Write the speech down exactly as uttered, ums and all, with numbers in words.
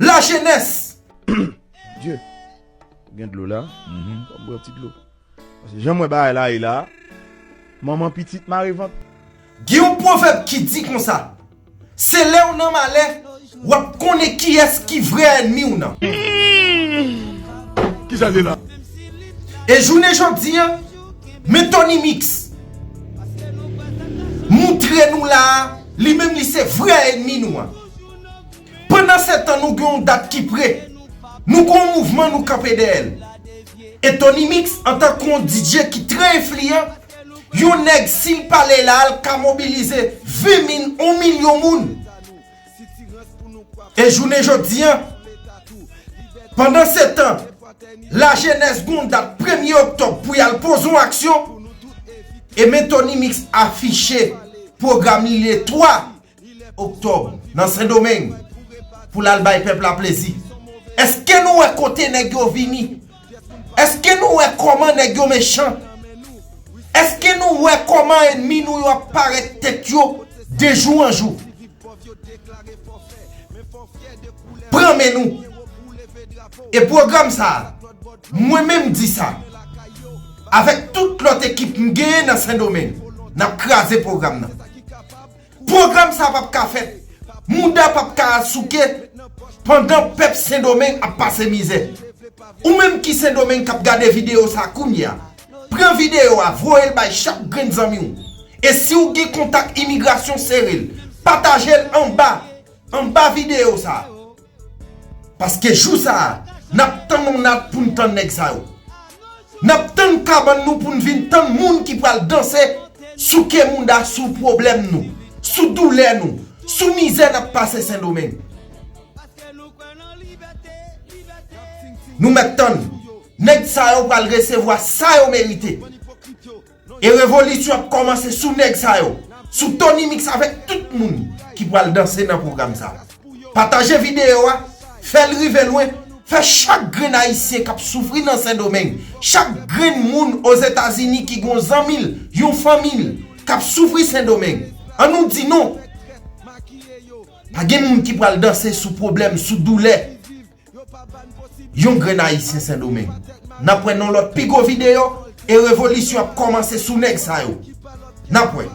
Lajenès! Dye, gen dlo la. Fò m bwè yon ti dlo. Paske jan m wè bagay la ye la, manman pitit mare vant. Gen yon pwovèb ki di konsa, se lè w nan malè, w ap konnen kiyès ki vrè ènmi w nan. Kisa se la? E jounen jodi an, men Tony Mix moutre nou la a, li menm li se vrè ènmi nou an. Pandansetan, nou gen yon dat ki pre. Nou gen yon mouvman nou kanpe dèyè l. E Tony Mix, antanke yon D J ki trè enfliyan, yon nèg, si l pale la a, l ka mobilize ven mil, yon milyon moun. E jounen jodi an, pandansetan, lajenès gen yon dat premye oktòb pou y al poze yon aksyon, e men Tony Mix afiche pwogram li le twa oktòb nan Sendomeng pou l al bay pèp la plezi. Èske nou wè kote nèg yo vini? Èske nou wè kòman nèg yo mechan? Èske nou wè kòman ènmi nou yo ap parèt tèt yo de jou an jou? Pran men nou. E pwogram sa a, mwen menm di sa, avèk tout lòt ekip m genyen nan Sendomeng, n ap kraze pwogram nan. Pwogram sa p ap ka fèt. Mouda p ap ka al souke pandan pèp Sendomeng ap pase mizè. Ou menm ki Sendomeng k ap gade videyo sa kounye a, pran videyo a, voye l bay chak grenn zanmi w. E si w gen kontak imigrasyon, sere l. Pataje l anba, anba videyo sa. Paske jou sa a, n ap tann yon dat pou n tann nèg sa yo. N ap tann kabann nou pou n vin tann moun ki pral danse, souke mouda sou pwoblèm nou, sou doulè nou, sou mizè n ap pase Sendomeng. Nou mèt tann. Nèg sa yo pral resevwa sa yo merite. E revolisyon ap kòmanse sou nèg sa yo, sou Tony Mix avèk tout moun ki pral danse nan pwogram sa. Pataje videyo a, fè l rive lwen, fè chak grenn Ayisyen k ap soufri nan Sendomeng, chak grenn moun Ozetazini ki gen yon zanmi l, yon fanmi l, k ap soufri Sendomeng. An nou di non. Pa gen moun ki pral danse sou pwoblèm, sou doulè yon grenn Ayisyen Sendomeng. N ap wè nan lòt pi gwo videyo, e revolisyon ap kòmanse sou nèg sa yo. N ap wè.